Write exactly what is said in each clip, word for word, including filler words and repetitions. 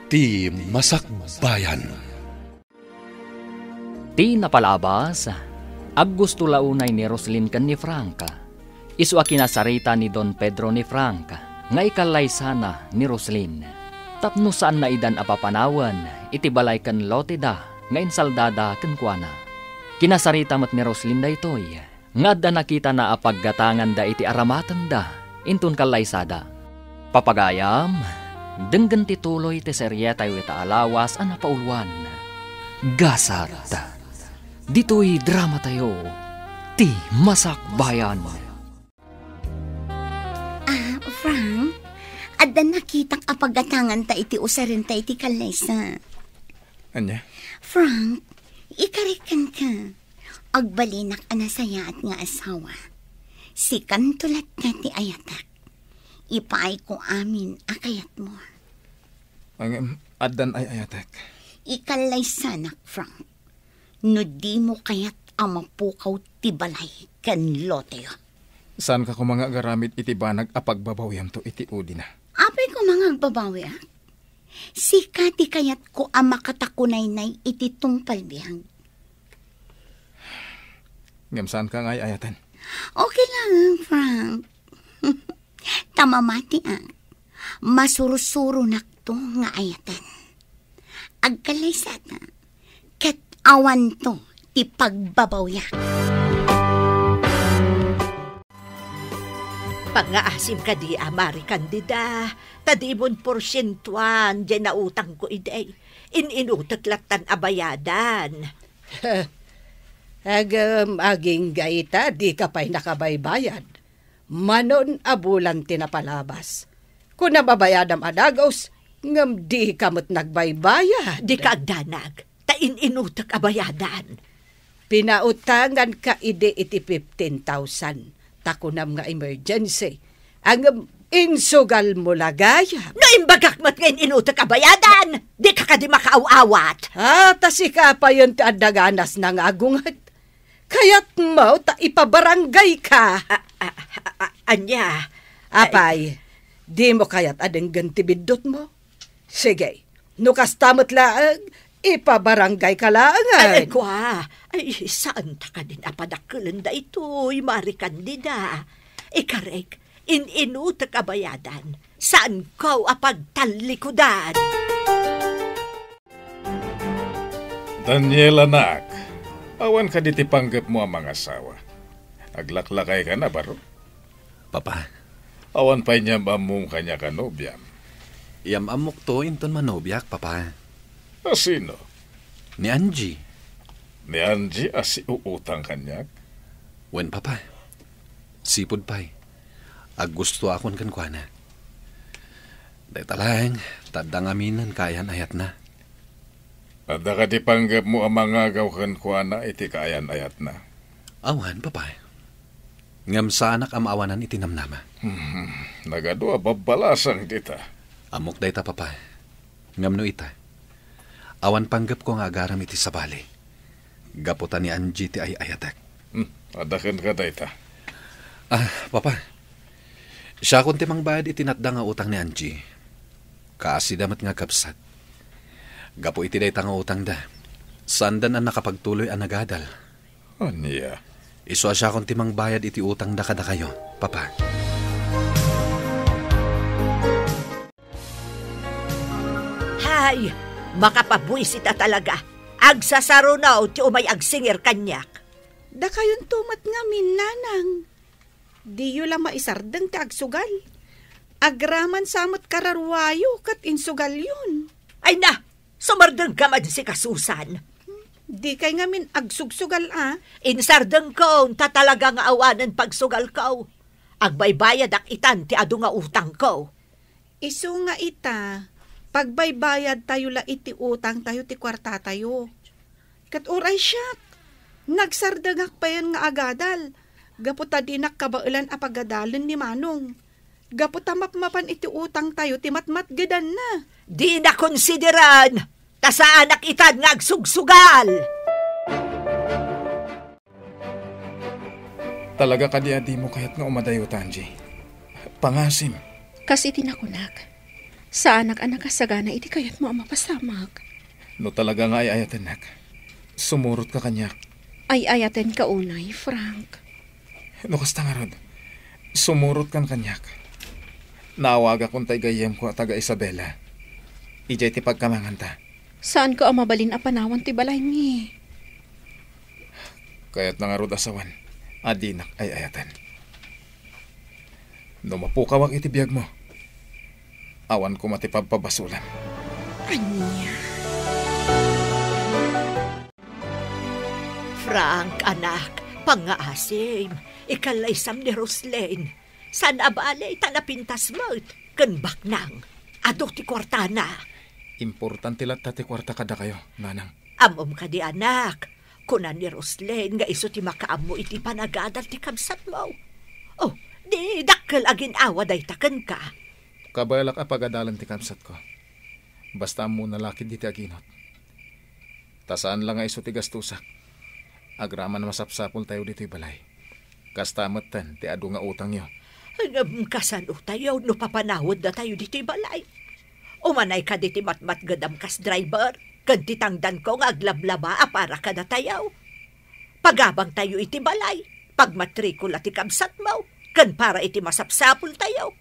Ti Masakbayan. Ti napalabas, aggusto la unay ni Roslin ken ni Frank. Isu a kinasarita ni Don Pedro ni Frank nga ikallaysana ni Roslin tapno saanna idan a papanawen iti balay ken loteda nga insaldada kenkuana. Kinasarita met ni Roslin daytoy nga adda nakitana a paggatanganda iti aramatenda inton kallaysada. Papagayam, denggen ti tuloy ti serietayo ita a lawas a napauluan. Gasat. Ditoy dramatayo, Ti Masakbayan. Ah, Frank, adda nakitak a paggatanganta iti usarenta iti kallaysa. Ania? Frank, ikarik kenka. Agbalinak a nasayaat nga asawa. Sikanto latta ti ayatek. Ipaayko amin a kayatmo. Ngem, addan ay-ayatek. Ikallaysanak, Frank. No dimo kayat a mapukaw ti balay ken loteyo. Saanka koma nga agaramid iti banag a pagbabawiamto iti udina. Apay koma nga agbabawiak? Sika ti kayatko a makatakunaynay iti tungpal biag. Ngem saanka nga ay-ayaten? Okay lang, Frank. Ta mamatiak, masursuronakto nga ayaten. Agkallaysata, ket awanto ti pagbabawiak. Pangngaasim kadi a Mari Candida, ta dimon porsientuan diay nautangko idi. In-inutek lattan a bayadan. Agem, agingga ita, dika pay nakabaybayad. Manon a bulan ti napalabas. Kunam a bayadam a dagus, ngem dika met nagbaybayad. Dika agdanag, ta in-inutek a bayadan. Pinautanganka idi iti fifteen thousand, ta kunam nga emergency. Ngem insugalmo la gayam. No imbagak met nga in-inutek a bayadan, dika kadi makaaw-awat. Ah, ta sika payen ti adda ganasna nga agunget. Kayatmo ta ipabarangayka. A-, a-, a-, a-, ania? Apay, dimo kayat a denggen ti biddutmo? Sige, no kasta met laeng, ipabarangayka laengen. Ay, ay, kua. Ay, saanta kadin a padakkelen daytoy, Mari Candida. Ikarek, in-inutek a bayadan, saanko a pagtallikudan. Daniel, anak, awan kadi ti panggepmo a mangasawa? Aglaklakayka na, baro? Papa. Awan pay ni am-ammom kaniak a nobiam? Iyam-ammokto inton manobiak, Papa. A sino? Ni Angie. Ni Angie a siuutang kaniak? Wen, Papa. Sipud pay, aggustoakon kenkuana. Dayta laeng, ta adda ngaminen kaayan-ayatna. Adda kadi panggepmo a mangagaw kenkuana iti kaayan-ayatna? Awan, Papa. Ngem saanak a maawanan iti namnama. Hmm, nagadu a babbalasang dita. Ammok dayta, Papa. Ngem no ita, awan panggepko nga agaram iti sabali. Gapu ta ni Angie ti ay-ayatek. Hmm, adda kenka dayta. Ah, Papa, siakon ti mangbayad iti natda nga utang ni Angie. Kaasida met nga kabsat. Gapu iti dayta nga utangda, saandan a nakapagtuloy a nagadal. Ania? Isu a siakon ti mangbayad iti utangda kadakayo, Papa. Hay, makapabuisit a talaga. Agsasaruno ti umay agsingir kaniak. Dakayonto met ngamin, nanang. Diyo la maisardeng ti agsugal. Agraman sa met kararuayo ket insugalyon. Ay na, sumardengka man sika, Susan. Dikay ngamin agsugsugal a. Insardengko, ta talaga nga awanen pagsugalko. Agbaybayadak itan ti adu nga utangko. Isu nga ita, pagbaybayadtayo la iti utangtayo ti kuartatayo. Ket uray siak, nagsardengak payen nga agadal, gapu ta dinak kabaelan a pagadalen ni Manong. Gapu ta mapmapan iti utangtayo ti matmatgedanna. Dina konsideran, ta saanak itan nga agsugsugal. Talaga kadi a dimo kayat nga umadayo, Angie? Pangasim. Kas iti nakunak, Saanak a nakasagana iti kayatmo a mapasamak. No talaga nga ay-ayatennak, sumurotka kaniak. Ay-ayatenka unay, Frank. No kasta ngarud, sumurotkan kaniak. Naawagak unay gayyemko a taga Isabela. Idiay ti pagkamanganta. Saanko a mabalin a panawan ti balaymi. Kayatna ngarud a sawen a dinak ay-ayaten. No mapukawak iti biagmo, awan koma ti pabpabasolem. Ania? Frank, anak, pangngaasim. Ikallaysam ni Roslyn. Saan a bale ta napintas met ken baknang. Adu ti kuartana. Importante latta ti kuarta kadakayo, nanang. Ammom kadi, anak? Kuna ni Roslyn nga isu ti makaammo iti panagadal ti kabsatmo. Oh, di dakkel a gin-awa dayta kenka. Kabaelak a pagadalen ti kabsatko. Basta ammona la ketdi ti aginot. Ta saan la nga isu ti gastosak. Agraman a masapsapultayo ditoy balay. Kasta metten ti adu nga utangyo. Ngem kasanotayo no papanawaddatayo ditoy balay? Umanay kadi ti matmatgedam kas driver ken ti tangdanko nga aglablaba a para kadatayo? Pagabangtayo iti balay, pagmatrikula ti kabsatmo, ken para iti masapsapultayo.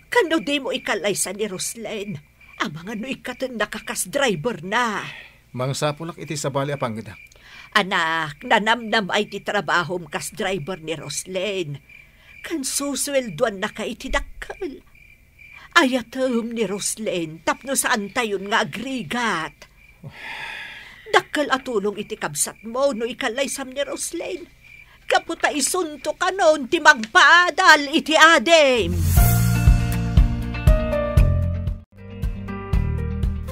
Ken no dimo ikallaysa ni Roslyn, amangan no ikkatennaka kas driverna. Mangsapulak iti sabali a pangngedak. Anak, nanamnamay ti trabahom kas driver ni Roslyn. Ken susueldoannaka iti dakkel. Ayatem ni Roslyn tapno saantayon nga agrigat. Dakkel a tulong iti kabsatmo no ikallaysam ni Roslyn. Gapu ta isunto kanon ti mangpaadal iti adim.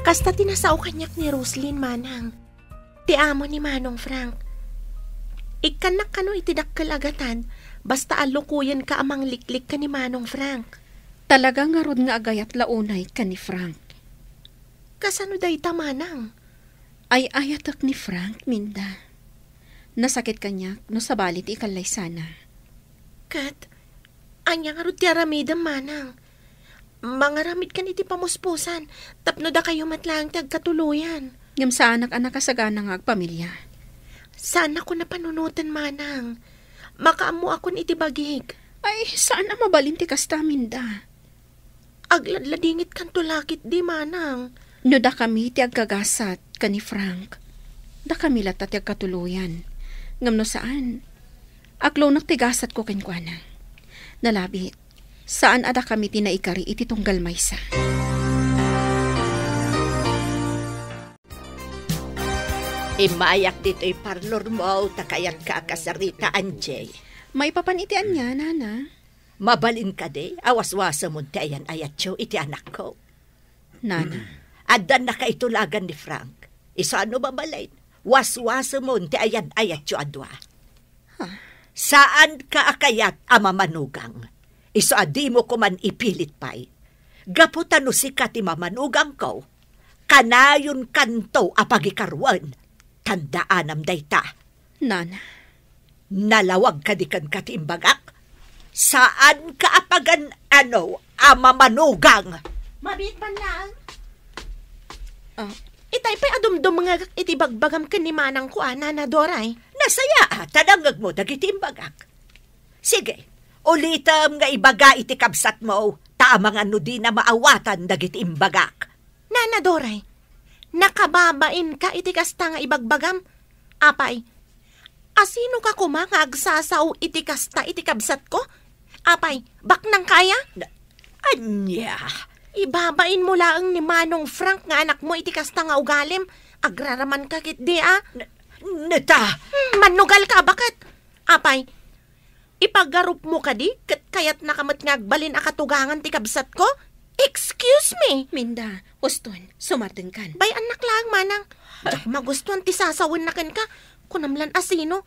Kasta ti nasao kaniak ni Roslyn, manang. Ti amo ni Manong Frank. Ikkannak kano iti dakkel a gatad, basta allukoyenka a mangliklik ken ni Manong Frank. Talaga ngarud nga agayat la unay ken ni Frank. Kasano dayta, manang? Ay-ayatek ni Frank, Minda. Nasakit kaniak no sabali ti ikallaysana. Ket, ania ngarud ti aramidem, manang? Mangaramidkan iti pamuspusan, tapno dakayo met laeng ti agkatuloyan. Ngem saanak a nakasagana nga agpamilia. Saanakon a panunoten, manang. Makaammoakon iti bagik. Ay, saan a mabalin ti kasta, Minda. Agladladingitkanto la ketdi, manang. No dakami ti aggagasat ken ni Frank, dakami latta ti agkatuloyan. Ngem no saan, aklonek ti gasatko kenkuana. Nalabit, saan a dakami ti naikari iti tunggal maysa. Immayak ditoy parlormo, ta kayatka a kasarita, Angie. Maipapan iti ania, Nana? Mabalin kadi a waswasemon ti ayan-ayatyo iti anakko? Nana. Addan nakaitulagan ni Frank. Isu a no mabalin, waswasemon ti ayan-ayatyo a dua. Ha? Saanka a kayat a mamanugang. Isu a dimo koman ipilit pay. Gapu ta no sika ti mamanugangko, kanayonkanto a pagikaruen. Tandaanam dayta. Nana. Nalawag kadi kenka ti imbagak? Saanka a pagan-ano a mamanugang? Mabiit man laeng. Ah, itay pay a dumdumngegak iti bagbagam ken ni manangko a, Nana Doray. Nasayaat a nangngegmo dagiti imbagak. Sige, ulitem nga ibaga iti kabsatmo, ta amangan no dina maawatan dagiti imbagak. Nana Doray, nakababainka iti kasta nga ibagbagam. Apay, asinoka koma nga agsasao iti kasta iti kabsatko? Apay, baknangka aya? Na-, ania? Ibabainmo laeng ni Manong Frank nga anakmo iti kasta nga ugalim. Agraramanka ketdi a. N-, neta! Hmm, mannugalka a baket. Apay, ipagarupmo kadi ket kayatnaka met nga agbalin a katugangan ti kabsatko? Excuse me! Minda, uston, sumardengkan. Bay-annak laeng, manang. Diak magustuan ti sasawenna kenka. Kunam lan a sino.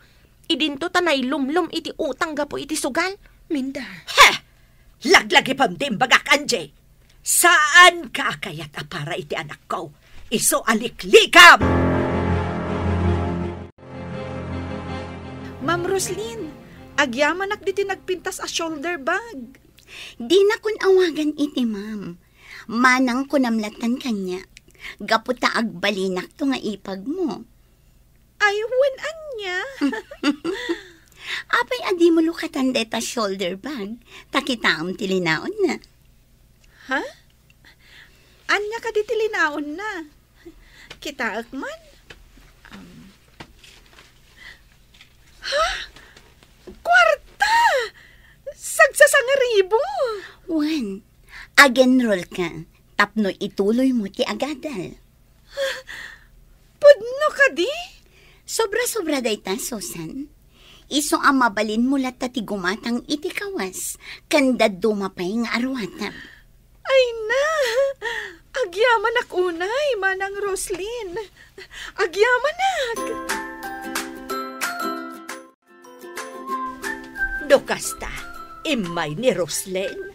Idinto ta nailumlom iti utang gapu iti sugal. Minda. Heh! Laglagipem ti imbagak, Angie. Saanka a kayat a para iti anakko. Isu a liklikam! Ma'am Roslyn, agyamanak ditoy nagpintas a shoulder bag. Dinakon awagan iti ma'am. Manang kunam lattan kaniak, gapu ta agbalinakto nga ipagmo. Ay, wen ania? Apay a dimo lukatan dayta shoulder bag, ta kitaem ti linaonna. Ha? Ania kadi ti linaonna? Kitaek man. Um, ha? Kuarta! Sagsasangaribo! Wen, ag-enroll ka tapno ituloymo ti agadal. Pudno kadi? Sobra-sobra dayta, Susan. Isu a mabalinmo latta ti gumatang iti kawas, ken dadduma pay nga aruatam. Ay na! Agyamanak unay, Manang Roslyn. Agyamanak! No kasta, immay ni Roslyn?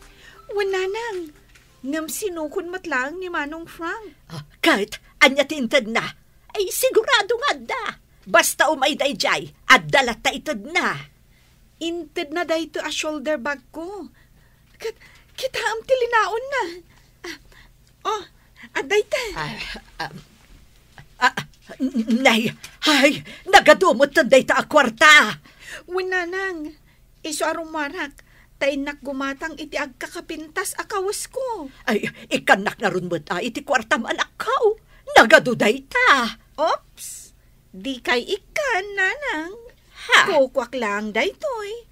Wen, nanang. Ngem sinukon met laeng ni Manong Frank. Ah, ket ania ti intedna? Ay, sigurado nga adda. Basta umay daydiay, adda latta itedna. Intedna daytoy a shoulder bag ko. Ket kitaem ti linaonna. Ah, oh, adda ita. Ah, ah, ah, n-, nay, ay, nagadu met dayta a kuarta. Wen, nanang, isu a rumuarak, ta innak gumatang iti agkakapintas a kawesko. Ay, ikkannak ngarud met a iti kuartam, anakko. Nagadu dayta. Oops! Dikay ikkan, nanang. Ha? Kukuak laeng daytoy.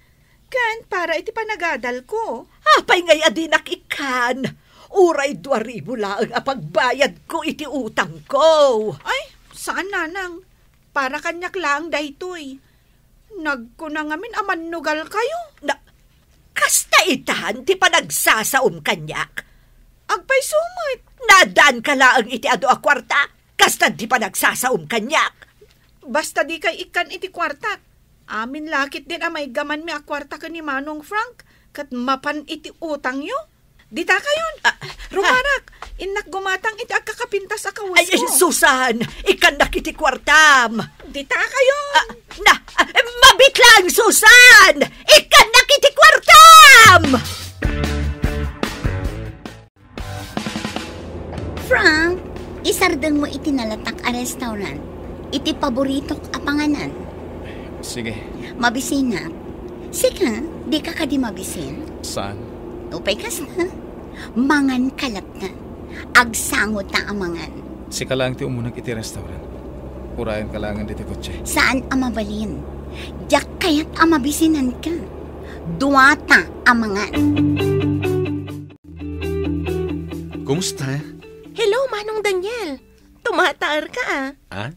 Ken para iti panagadalko. Apay ngay a dinak ikkan? Uray dua ribu laeng a pagbayadko iti utangko. Ay, saan, nanang. Para kaniak laeng daytoy. Nagkuna ngamin a mannugalkayo. Na, kasta itan ti panagsasaom kaniak? Agpayso met. Naaddaanka laeng iti adu a kuarta, kasta ti panagsasaom kaniak. Basta dikay ikkan iti kuartak. Amin la ketdin a maiggamanmi a kuarta ken ni Manong Frank, ket mapan iti utangyo. Dita kayon. Ah, rumuarak. Innak gumatang iti agkakapintas a kawesko. Ay, ay, Susan! Ikkannak iti kuartam! Dita kayon! Ah, na, ah, mabiit lang, Susan! Ikkannak iti kuartam! Frank, isardengmo iti nalatak a restaurant. Iti paboritok a panganan. Sige. Mabisinak. Sika, dika kadi mabisin? Saan? Upay kasta. Mangan ka latta. Agsango ta a mangan. Sika laeng ti umunak iti restaurant. Urayan ka laengen ditoy kotse. Saan a mabalin? Diak kayat a mabisinanka. Duata a mangan. Kumusta? Hello, Manong Daniel. Tumataer ka, ah. Ah?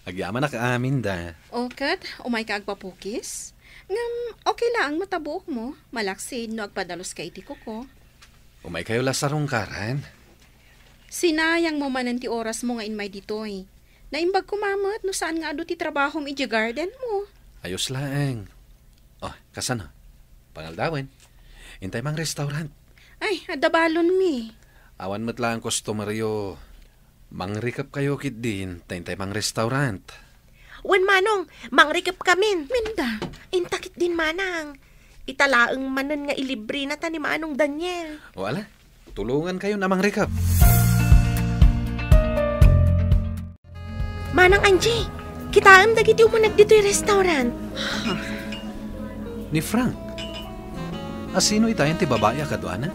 Agyamanak amin da. O, ket, umay ka agpapukis? Ngem, okay laeng met a buokmo, malaksid no agpadalus ka iti kuko. Umay kayo la sarungkaran. Sinayangmo manen ti orasmo nga immay ditoy. Naimbag koma met no saan nga adu ti trabahom idiay garden mo. Ayos laeng. Oh, kasano? Pangaldawen. Intay mang restaurant. Ay, adda balonmi. Awan met laeng customeryo. Mangrikep kayo ketdin, ta intay mang restaurant. Wen, Manong, mangrikep kamin. Minda. Inta ketdin, Manang. Ita laeng manen nga ilibrena ta ni Manong Daniel. O ala, tulongan kayo a mangrikep. Manang Angie, kitaem dagiti umuneg ditoy restaurant. Ni Frank? A sino itayen ti babai a kaduana?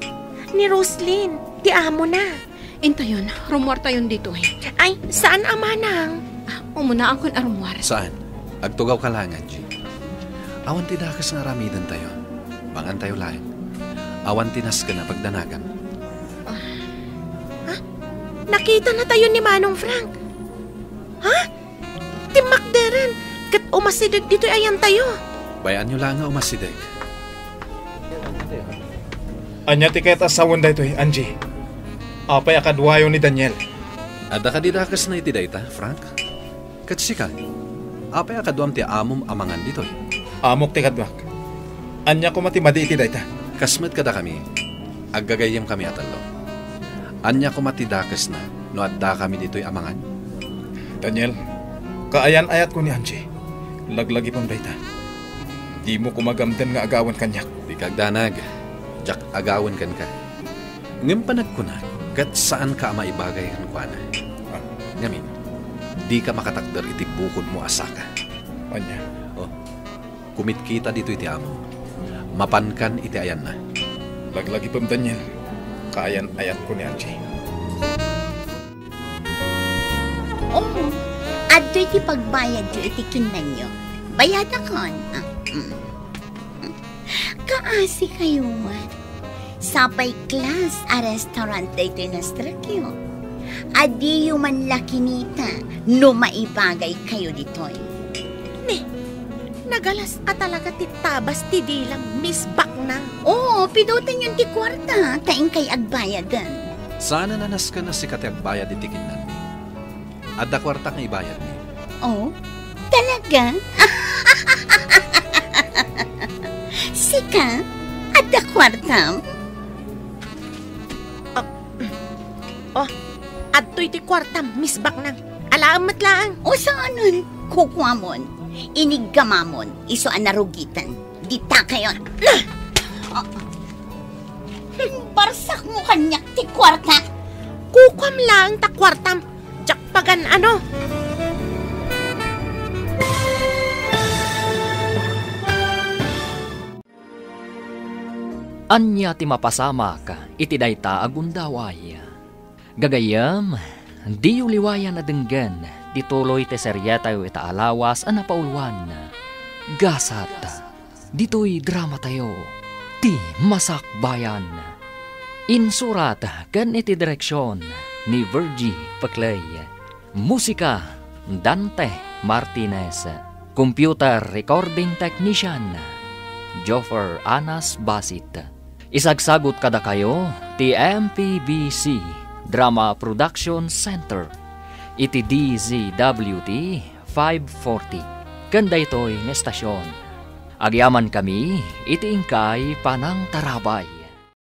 Ni Roslyn, ti amona. Intayon, rumuartayon ditoy. Ay, saan a manang? Ah, umuna akon a rumuar. Saan? Agtugaw ka lang, Angie. Awan ti dakes nga aramidentayo. Mangantayo laeng. Awan ti nasken a pagdanagam. Ah, ha? Nakitanatayo ni Manong Frank? Ha? Timmakderen, ket umasideg ditoy ayantayo. Bay-anyo laeng nga umasideg. Ania ti kayat a sawen daytoy, Angie? Apay a kaduayo ni Daniel? Adda kadi dakesna iti dayta, Frank? Ket sika, apay a kaduam ti amom a mangan ditoy? Amok ti kaduak. Ania koma ti madi iti dayta? Kas met kadakami, aggagayyemkami a tallo. Ania koma ti dakesna no addakami ditoy a mangan? Daniel, kaayan-ayatko ni Angie. Laglagipem dayta. Dimo koma gamden nga agawen kaniak. Dika agdanag. Diak agawen kenka. Ngem panagkunak, ket saanka a maibagay kenkuana. Ah. Ngamin, dika makatakder iti bukodmo a saka. Ania? Oh, kumitkita ditoy ti amom. Mapankan iti ayanna. Laglagipem, Daniel. Kaayan-ayatko ni Angie. Oh, adtoy ti pagbayadyo iti kinnanyo. Bayadakon. Ah, mm. Kaasi kayo met. Sapay class a restaurant daytoy nastrekyo. Adiyo man la kinita no maibagay kayo ditoy. Ne, nagalas ka talaga ti tabas ti dilam, Miss Baknang. Oo, pidutan yon ti kuarta, ta inkay agbayadan. Saan a nasken a sika ti agbayad iti kinnanmi? Adda kuartak nga ibayadmi. Oh, talaga? Sika, adda kuartam? Ah, oh, adtoy ti kuartam, Miss Baknang. Alaem met laeng. O saanen, kukuamon, iniggamamon, isu a narugitan. Dita kayon. Ah! Imbarsakmo kaniak ti kuarta. Kukuam laeng ta kuartam. Diak pagan-ano. Ania ti mapasamak iti dayta a gundaway? Gagayyem, diyo liwayan a denggen ti tuloy ti serietayo ita a lawas a napauluan, Gasat. Ditoy dramatayo, Ti Masakbayan. Insurat ken iti direksion ni Virgie Peclay. Musika, Dante Martinez. Computer recording technician, Joffer Anas Basit. Isagsagut kadakayo ti M P B C Drama Production Center iti D Z W T five forty ken daytoy nga estasion. Agyamankami iti inkay panangtarabay.